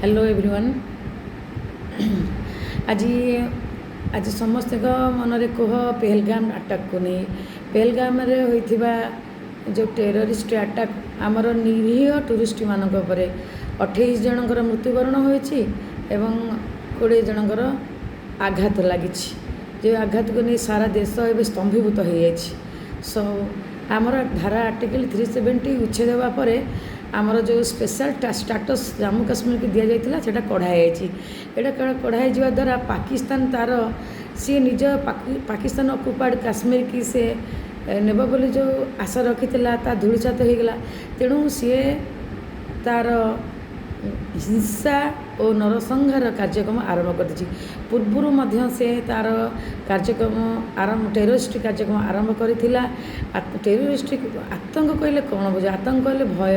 Hello everyone. ଆଜି ଆଜି ସମସ୍ତଙ୍କ ମନରେ କୋହ ପେହେଲଗାମ ଆଟାକକୁ ନେଇ। ପେହେଲଗାମରେ ହୋଇଥିବା ଯେଉଁ ଟେରରିଷ୍ଟ ଆଟାକ୍ ଆମର ନିରୀହ ଟୁରିଷ୍ଟମାନଙ୍କ ଉପରେ 28 ଜଣଙ୍କର ମୃତ୍ୟୁବରଣ ହୋଇଛି ଏବଂ 20 ଜଣଙ୍କର ଆଘାତ ଲାଗିଛି, ଯେଉଁ ଆଘାତକୁ ନେଇ ସାରା ଦେଶ ଏବେ ସ୍ତମ୍ଭୀଭୂତ ହୋଇଯାଇଛି। ସୋ ଆମର ଧାରା ଆର୍ଟିକଲ 370 ଉଚ୍ଛେଦ ହେବା ପରେ ଆମର ଯେଉଁ ସ୍ପେଶାଲ ଷ୍ଟାଟସ୍ ଜାମ୍ମୁ କାଶ୍ମୀରକୁ ଦିଆଯାଇଥିଲା, ସେଇଟା କଢ଼ା ହେଇଯାଇଛି। ଏଇଟା କଢ଼ା ହେଇଯିବା ଦ୍ୱାରା ପାକିସ୍ତାନ ତା'ର ସିଏ ନିଜ ପାକିସ୍ତାନ ଅକୁପାଏଡ଼ କାଶ୍ମୀରକି ସେ ନେବ ବୋଲି ଯେଉଁ ଆଶା ରଖିଥିଲା, ତା ଧୂଳିସାତ ହୋଇଗଲା। ତେଣୁ ସିଏ ତା'ର ହିଂସା ଓ ନରସଂହାର କାର୍ଯ୍ୟକ୍ରମ ଆରମ୍ଭ କରିଦେଇଛି। ପୂର୍ବରୁ ମଧ୍ୟ ସେ ତା'ର କାର୍ଯ୍ୟକ୍ରମ ଆରମ୍ଭ, ଟେରରିଷ୍ଟ କାର୍ଯ୍ୟକ୍ରମ ଆରମ୍ଭ କରିଥିଲା। ଟେରରିଷ୍ଟ, ଆତଙ୍କ କହିଲେ କ'ଣ ବୁଝ? ଆତଙ୍କ କହିଲେ ଭୟ।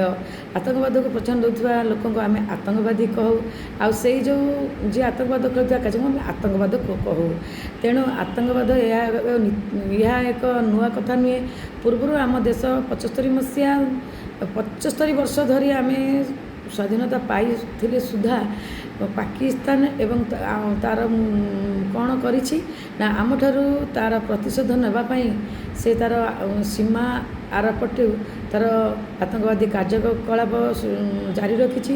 ଆତଙ୍କବାଦକୁ ପ୍ରୋତ୍ସାହନ ଦେଉଥିବା ଲୋକଙ୍କୁ ଆମେ ଆତଙ୍କବାଦୀ କହୁ, ଆଉ ସେଇ ଯେଉଁ ଯିଏ ଆତଙ୍କବାଦ କରୁଥିବା କାର୍ଯ୍ୟକ୍ରମ ଆମେ ଆତଙ୍କବାଦ କହୁ। ତେଣୁ ଆତଙ୍କବାଦ ଏହା ଏକ ନୂଆ କଥା ନୁହେଁ। ପୂର୍ବରୁ ଆମ ଦେଶ 75 ମସିହା, 75 ବର୍ଷ ଧରି ଆମେ ସ୍ୱାଧୀନତା ପାଇଥିଲେ ସୁଦ୍ଧା ପାକିସ୍ତାନ ଏବଂ ତା'ର କ'ଣ କରିଛି ନା, ଆମଠାରୁ ତା'ର ପ୍ରତିଶୋଧ ନେବା ପାଇଁ ସେ ତା'ର ସୀମା ଆରପଟୁ ତା'ର ଆତଙ୍କବାଦୀ କାର୍ଯ୍ୟକଳାପ ଜାରି ରଖିଛି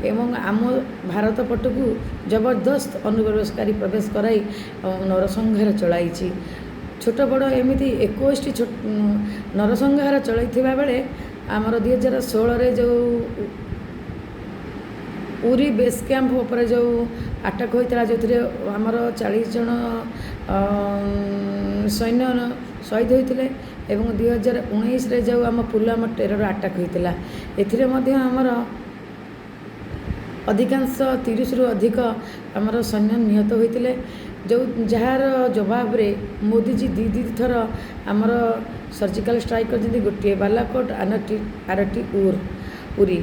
ଏବଂ ଆମ ଭାରତ ପଟକୁ ଜବରଦସ୍ତ ଅନୁପ୍ରବେଶକାରୀ ପ୍ରବେଶ କରାଇ ନରସଂହାର ଚଳାଇଛି। ଛୋଟ ବଡ଼ ଏମିତି 21ଟି ନରସଂହାର ଚଳାଇଥିବା ବେଳେ ଆମର 2016ରେ ଯେଉଁ ଉରି ବେସ୍ କ୍ୟାମ୍ପ ଉପରେ ଯେଉଁ ଆଟାକ୍ ହୋଇଥିଲା, ଯେଉଁଥିରେ ଆମର 40 ଜଣ ସୈନ୍ୟ ସହିଦ ହୋଇଥିଲେ, ଏବଂ 2019ରେ ଯେଉଁ ଆମ ପୁଲୱାମା ଟେରର ଆଟାକ୍ ହୋଇଥିଲା, ଏଥିରେ ମଧ୍ୟ ଆମର ଅଧିକାଂଶ 30ରୁ ଅଧିକ ଆମର ସୈନ୍ୟ ନିହତ ହୋଇଥିଲେ, ଯେଉଁ ଯାହାର ଜବାବରେ ମୋଦିଜୀ ଦୁଇ ଦୁଇ ଥର ଆମର ସର୍ଜିକାଲ ଷ୍ଟ୍ରାଇକ୍ କରିଛନ୍ତି, ଗୋଟିଏ ବାଲାକୋଟ, ଆରଟି ଉରି।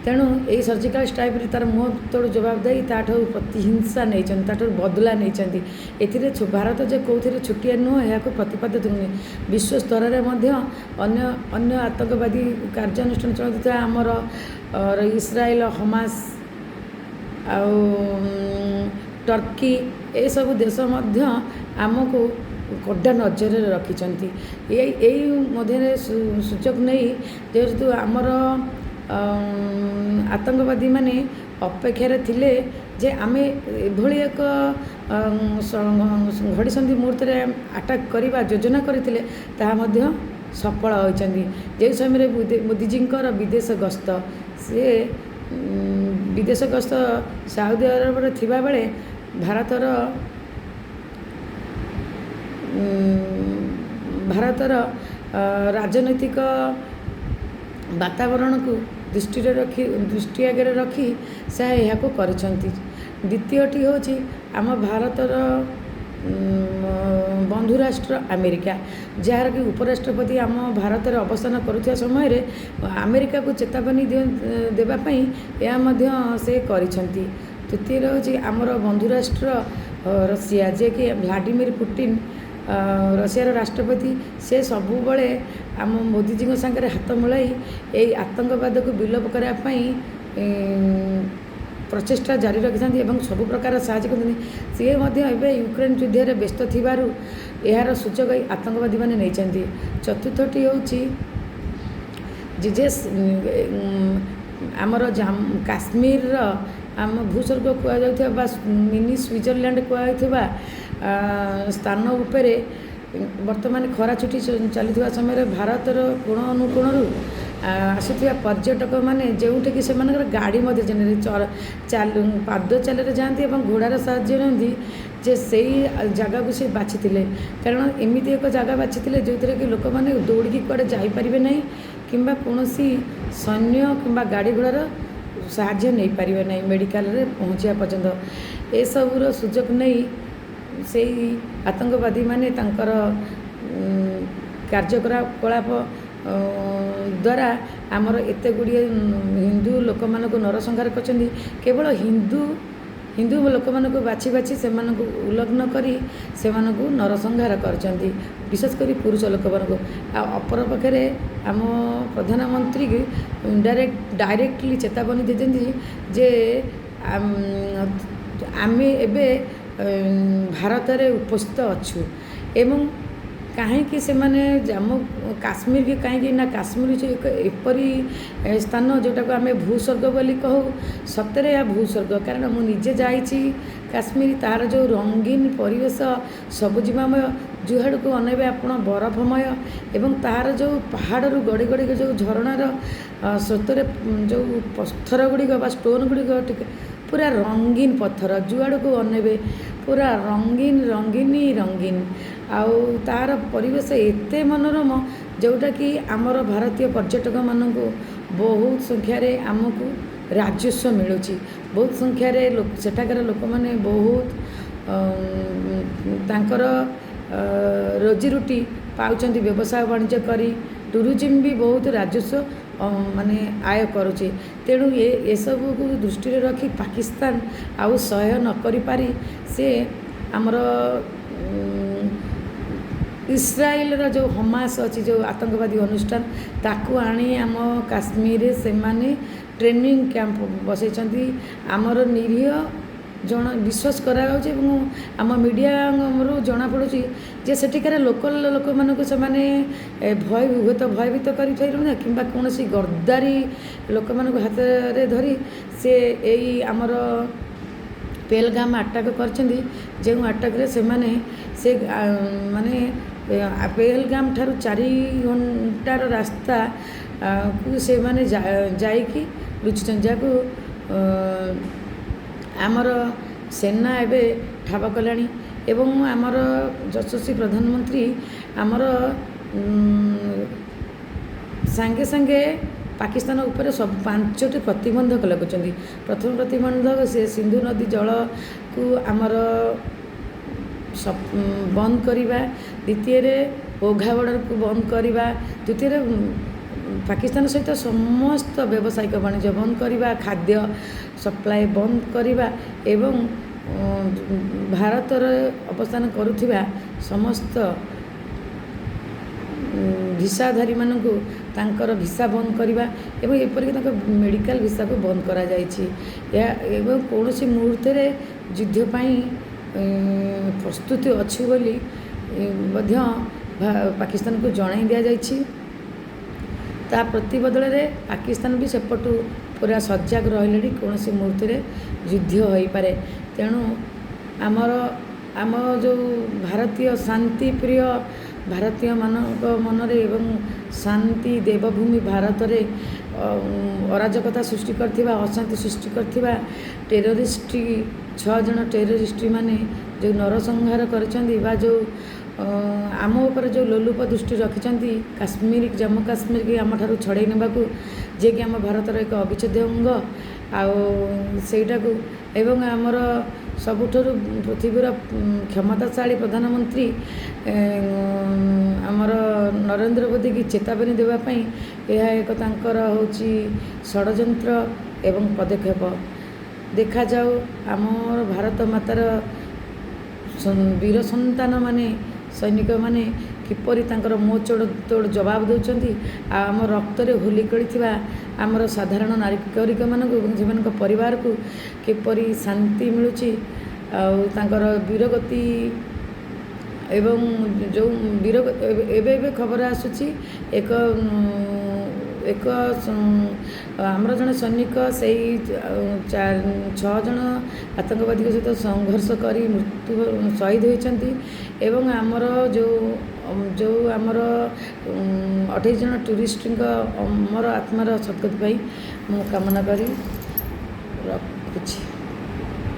ତେଣୁ ଏଇ ସର୍ଜିକାଲ ଷ୍ଟ୍ରାଇକ୍ରେ ତା'ର ମୁହଁ ତୋଡ଼ ଜବାବ ଦେଇ ତା'ଠାରୁ ପ୍ରତିହିଂସା ନେଇଛନ୍ତି, ତା'ଠାରୁ ବଦଲା ନେଇଛନ୍ତି। ଏଥିରେ ଭାରତ ଯେ କେଉଁଥିରେ ଛୋଟିଆ ନୁହଁ, ଏହାକୁ ପ୍ରତିପାଦ୍ୟ ନୁହେଁ। ବିଶ୍ୱ ସ୍ତରରେ ମଧ୍ୟ ଅନ୍ୟ ଅନ୍ୟ ଆତଙ୍କବାଦୀ କାର୍ଯ୍ୟାନୁଷ୍ଠାନ ଚଳାଉଥିବା ଆମର ଇସ୍ରାଏଲ, ହମାସ ଆଉ ଟର୍କି, ଏସବୁ ଦେଶ ମଧ୍ୟ ଆମକୁ କଡ଼ା ନଜରରେ ରଖିଛନ୍ତି। ଏଇ ମଧ୍ୟରେ ସୁଯୋଗ ନେଇ, ଯେହେତୁ ଆମର ଆତଙ୍କବାଦୀମାନେ ଅପେକ୍ଷାରେ ଥିଲେ ଯେ ଆମେ ଏଭଳି ଏକ ଘଡ଼ିସନ୍ଧି ମୁହୂର୍ତ୍ତରେ ଆଟାକ୍ କରିବା ଯୋଜନା କରିଥିଲେ, ତାହା ମଧ୍ୟ ସଫଳ ହୋଇଛନ୍ତି। ଯେଉଁ ସମୟରେ ମୋଦିଜୀଙ୍କର ବିଦେଶ ଗସ୍ତ, ସିଏ ବିଦେଶ ଗସ୍ତ ସାଉଦି ଆରବରେ ଥିବାବେଳେ ଭାରତର ରାଜନୈତିକ ବାତାବରଣକୁ ଦୃଷ୍ଟିରେ ରଖି, ଦୃଷ୍ଟି ଆଗରେ ରଖି ସେ ଏହାକୁ କରିଛନ୍ତି। ଦ୍ୱିତୀୟଟି ହେଉଛି ଆମ ଭାରତର ବନ୍ଧୁ ରାଷ୍ଟ୍ର ଆମେରିକା, ଯାହାର କି ଉପରାଷ୍ଟ୍ରପତି ଆମ ଭାରତରେ ଅବସ୍ଥାନ କରୁଥିବା ସମୟରେ ଆମେରିକାକୁ ଚେତାବନୀ ଦେବା ପାଇଁ ଏହା ମଧ୍ୟ ସେ କରିଛନ୍ତି। ତୃତୀୟରେ ହେଉଛି ଆମର ବନ୍ଧୁ ରାଷ୍ଟ୍ର ରଷିଆ, ଯିଏକି ଭ୍ଲାଡ଼ିମିର ପୁଟିନ, ରଷିଆର ରାଷ୍ଟ୍ରପତି, ସେ ସବୁବେଳେ ଆମ ମୋଦିଜୀଙ୍କ ସାଙ୍ଗରେ ହାତ ମିଳାଇ ଏଇ ଆତଙ୍କବାଦକୁ ବିଲୋପ କରିବା ପାଇଁ ପ୍ରଚେଷ୍ଟା ଜାରି ରଖିଥାନ୍ତି ଏବଂ ସବୁ ପ୍ରକାର ସାହାଯ୍ୟ କରୁଛନ୍ତି। ସିଏ ମଧ୍ୟ ଏବେ ୟୁକ୍ରେନ୍ ଯୁଦ୍ଧରେ ବ୍ୟସ୍ତ ଥିବାରୁ ଏହାର ସୁଯୋଗ ଏଇ ଆତଙ୍କବାଦୀମାନେ ନେଇଛନ୍ତି। ଚତୁର୍ଥଟି ହେଉଛି ଯେ ଆମର କାଶ୍ମୀରର ଆମ ଭୂସ୍ୱର୍ଗ କୁହାଯାଉଥିବା ବା ମିନି ସୁଇଜରଲ୍ୟାଣ୍ଡ କୁହାଯାଉଥିବା ସ୍ଥାନ ଉପରେ ବର୍ତ୍ତମାନ ଖରା ଛୁଟି ଚାଲିଥିବା ସମୟରେ ଭାରତର କୋଣ ଅନୁକୋଣରୁ ଆସୁଥିବା ପର୍ଯ୍ୟଟକମାନେ, ଯେଉଁଠିକି ସେମାନଙ୍କର ଗାଡ଼ି ମଧ୍ୟ ପାଦ ଚାଲିରେ ଯାଆନ୍ତି ଏବଂ ଘୋଡ଼ାର ସାହାଯ୍ୟ ନିଅନ୍ତି, ଯେ ସେଇ ଜାଗାକୁ ସେ ବାଛିଥିଲେ। କାରଣ ଏମିତି ଏକ ଜାଗା ବାଛିଥିଲେ ଯେଉଁଥିରେ କି ଲୋକମାନେ ଦୌଡ଼ିକି କୁଆଡ଼େ ଯାଇପାରିବେ ନାହିଁ କିମ୍ବା କୌଣସି ସୈନ୍ୟ କିମ୍ବା ଗାଡ଼ି ଘୋଡ଼ାର ସାହାଯ୍ୟ ନେଇପାରିବେ ନାହିଁ ମେଡ଼ିକାଲରେ ପହଞ୍ଚିବା ପର୍ଯ୍ୟନ୍ତ। ଏସବୁର ସୁଯୋଗ ନେଇ ସେଇ ଆତଙ୍କବାଦୀମାନେ ତାଙ୍କର କାର୍ଯ୍ୟକଳାପ ଦ୍ୱାରା ଆମର ଏତେ ଗୁଡ଼ିଏ ହିନ୍ଦୁ ଲୋକମାନଙ୍କୁ ନରସଂହାର କରିଛନ୍ତି। କେବଳ ହିନ୍ଦୁ ହିନ୍ଦୁ ଲୋକମାନଙ୍କୁ ବାଛି ବାଛି ସେମାନଙ୍କୁ ଉଲଗ୍ନ କରି ସେମାନଙ୍କୁ ନରସଂହାର କରିଛନ୍ତି, ବିଶେଷ କରି ପୁରୁଷ ଲୋକମାନଙ୍କୁ। ଆଉ ଅପରପକ୍ଷରେ ଆମ ପ୍ରଧାନମନ୍ତ୍ରୀ ଡାଇରେକ୍ଟଲି ଚେତାବନୀ ଦେଇଛନ୍ତି ଯେ ଆମେ ଏବେ ଭାରତରେ ଉପସ୍ଥିତ ଅଛୁ। ଏବଂ କାହିଁକି ସେମାନେ ଜାମ୍ମୁ କାଶ୍ମୀରକି କାହିଁକି ନା କାଶ୍ମୀର ହେଉଛି ଏକ ଏପରି ସ୍ଥାନ ଯେଉଁଟାକୁ ଆମେ ଭୂସ୍ୱର୍ଗ ବୋଲି କହୁ। ସତରେ ଏହା ଭୂସ୍ୱର୍ଗ, କାରଣ ମୁଁ ନିଜେ ଯାଇଛି କାଶ୍ମୀର। ତା'ର ଯେଉଁ ରଙ୍ଗୀନ ପରିବେଶ, ସବୁଜିମାମୟ, ଯୁଆଡ଼କୁ ଅନାଇବେ ଆପଣ ବରଫମୟ, ଏବଂ ତାହାର ଯେଉଁ ପାହାଡ଼ରୁ ଗଡ଼ି ଗଡ଼ିକି ଯେଉଁ ଝରଣାର ସ୍ରୋତରେ ଯେଉଁ ପଥର ଗୁଡ଼ିକ ବା ଷ୍ଟୋନ୍ ଗୁଡ଼ିକ ଟିକେ ପୁରା ରଙ୍ଗୀନ ପଥର, ଯୁଆଡ଼କୁ ଅନାଇବେ ପୁରା ରଙ୍ଗୀନ ରଙ୍ଗୀନ ରଙ୍ଗୀନ। ଆଉ ତା'ର ପରିବେଶ ଏତେ ମନୋରମ ଯେଉଁଟାକି ଆମର ଭାରତୀୟ ପର୍ଯ୍ୟଟକମାନଙ୍କୁ ବହୁତ ସଂଖ୍ୟାରେ ଆମକୁ ରାଜସ୍ୱ ମିଳୁଛି। ବହୁତ ସଂଖ୍ୟାରେ ସେଠାକାର ଲୋକମାନେ ବହୁତ ତାଙ୍କର ରୋଜିରୁଟି ପାଉଛନ୍ତି ବ୍ୟବସାୟ ବାଣିଜ୍ୟ କରି। ଟୁରିଜିମ୍ ବି ବହୁତ ରାଜସ୍ୱ ମାନେ ଆୟ କରୁଛି। ତେଣୁ ଏସବୁକୁ ଦୃଷ୍ଟିରେ ରଖି ପାକିସ୍ତାନ ଆଉ ସହ୍ୟ ନ କରିପାରି ସେ ଆମର ଇସ୍ରାଏଲର ଯେଉଁ ହମାସ ଅଛି, ଯେଉଁ ଆତଙ୍କବାଦୀ ଅନୁଷ୍ଠାନ, ତାକୁ ଆଣି ଆମ କାଶ୍ମୀରରେ ସେମାନେ ଟ୍ରେନିଂ କ୍ୟାମ୍ପ ବସାଇଛନ୍ତି। ଆମର ନିରୀହ ଜଣ ବିଶ୍ୱାସ କରାଯାଉଛି ଏବଂ ଆମ ମିଡ଼ିଆରୁ ଜଣାପଡ଼ୁଛି ଯେ ସେଠିକାର ଲୋକାଲ ଲୋକମାନଙ୍କୁ ସେମାନେ ଭୟ ହୁଏତ ଭୟଭୀତ କରିପାରିବେ କିମ୍ବା କୌଣସି ଗର୍ଦ୍ଦାରି ଲୋକମାନଙ୍କୁ ହାତରେ ଧରି ସେ ଏଇ ଆମର ପେହଲଗାମ ଆଟାକ୍ କରିଛନ୍ତି, ଯେଉଁ ଆଟାକ୍ରେ ସେମାନେ ସେ ମାନେ ପେହଲଗାମ ଠାରୁ 4 ଘଣ୍ଟାର ରାସ୍ତାକୁ ସେମାନେ ଯାଇକି ଲୁଚିଛନ୍ତି, ଯାହାକୁ ଆମର ସେନା ଏବେ ଠାବ କଲାଣି। ଏବଂ ଆମର ଯଶସ୍ୱୀ ପ୍ରଧାନମନ୍ତ୍ରୀ ଆମର ସାଙ୍ଗେ ସାଙ୍ଗେ ପାକିସ୍ତାନ ଉପରେ ସବୁ ପାଞ୍ଚଟି ପ୍ରତିବନ୍ଧକ ଲଗାଇଛନ୍ତି। ପ୍ରଥମ ପ୍ରତିବନ୍ଧକ, ସେ ସିନ୍ଧୁ ନଦୀ ଜଳକୁ ଆମର ବନ୍ଦ କରିବା। ଦ୍ୱିତୀୟରେ, ୱାଘା ବର୍ଡ଼ରକୁ ବନ୍ଦ କରିବା। ତୃତୀୟରେ, ପାକିସ୍ତାନ ସହିତ ସମସ୍ତ ବ୍ୟବସାୟିକ ବାଣିଜ୍ୟ ବନ୍ଦ କରିବା, ଖାଦ୍ୟ ସପ୍ଲାଏ ବନ୍ଦ କରିବା ଏବଂ ଭାରତରେ ଅବସ୍ଥାନ କରୁଥିବା ସମସ୍ତ ଭିସାଧାରୀମାନଙ୍କୁ ତାଙ୍କର ଭିସା ବନ୍ଦ କରିବା ଏବଂ ଏପରିକି ତାଙ୍କ ମେଡ଼ିକାଲ ଭିସାକୁ ବନ୍ଦ କରାଯାଇଛି। ଏହା ଏବଂ କୌଣସି ମୁହୂର୍ତ୍ତରେ ଯୁଦ୍ଧ ପାଇଁ ପ୍ରସ୍ତୁତି ଅଛି ବୋଲି ମଧ୍ୟ ପାକିସ୍ତାନକୁ ଜଣାଇ ଦିଆଯାଇଛି। ତା ପ୍ରତିବଦଳରେ ପାକିସ୍ତାନ ବି ସେପଟୁ ପୁରା ସଜାଗ ରହିଲେଣି, କୌଣସି ମୁହୂର୍ତ୍ତରେ ଯୁଦ୍ଧ ହୋଇପାରେ। ତେଣୁ ଆମର ଆମ ଯେଉଁ ଭାରତୀୟ ଶାନ୍ତିପ୍ରିୟ ଭାରତୀୟମାନଙ୍କ ମନରେ ଏବଂ ଶାନ୍ତି ଦେବଭୂମି ଭାରତରେ ଅରାଜକତା ସୃଷ୍ଟି କରିଥିବା, ଅଶାନ୍ତି ସୃଷ୍ଟି କରିଥିବା ଟେରୋରିଷ୍ଟ, ଛଅ ଜଣ ଟେରୋରିଷ୍ଟ ମାନେ ଯେଉଁ ନରସଂହାର କରିଛନ୍ତି ବା ଯେଉଁ ଆମ ଉପରେ ଯେଉଁ ଲୋଲୁପ ଦୃଷ୍ଟି ରଖିଛନ୍ତି କାଶ୍ମୀର, ଜାମ୍ମୁ କାଶ୍ମୀରକି ଆମଠାରୁ ଛଡ଼ାଇ ନେବାକୁ, ଯିଏକି ଆମ ଭାରତର ଏକ ଅବିଚ୍ଛେଦ୍ୟ ଅଙ୍ଗ, ଆଉ ସେଇଟାକୁ ଏବଂ ଆମର ସବୁଠାରୁ ପୃଥିବୀର କ୍ଷମତାଶାଳୀ ପ୍ରଧାନମନ୍ତ୍ରୀ ଆମର ନରେନ୍ଦ୍ର ମୋଦିକି ଚେତାବନୀ ଦେବା ପାଇଁ ଏହା ଏକ ତାଙ୍କର ହେଉଛି ଷଡ଼ଯନ୍ତ୍ର ଏବଂ ପଦକ୍ଷେପ। ଦେଖାଯାଉ ଆମର ଭାରତ ମାତାର ବୀର ସନ୍ତାନମାନେ, ସୈନିକମାନେ କିପରି ତାଙ୍କର ମୁହଁ ତୋଡ଼ ଜବାବ ଦେଉଛନ୍ତି ଆଉ ଆମ ରକ୍ତରେ ହୋଲି ଖେଳିଥିବା ଆମର ସାଧାରଣ ନାଗରିକମାନଙ୍କୁ ଏବଂ ସେମାନଙ୍କ ପରିବାରକୁ କିପରି ଶାନ୍ତି ମିଳୁଛି। ଆଉ ତାଙ୍କର ବୀରଗତି ଏବଂ ଯେଉଁ ବୀର ଏବେ ଏବେ ଖବର ଆସୁଛି, ଏକ ଏକ ଆମର ଜଣେ ସୈନିକ ସେଇ ଛଅ ଜଣ ଆତଙ୍କବାଦୀଙ୍କ ସହିତ ସଂଘର୍ଷ କରି ମୃତ୍ୟୁ ସହିଦ ହୋଇଛନ୍ତି ଏବଂ ଆମର ଯେଉଁ ଯେଉଁ ଆମର 28 ଜଣ ଟୁରିଷ୍ଟଙ୍କ ଅମର ଆତ୍ମାର ସଦ୍ଗତି ପାଇଁ ମୁଁ କାମନା କରି ରଖୁଛି।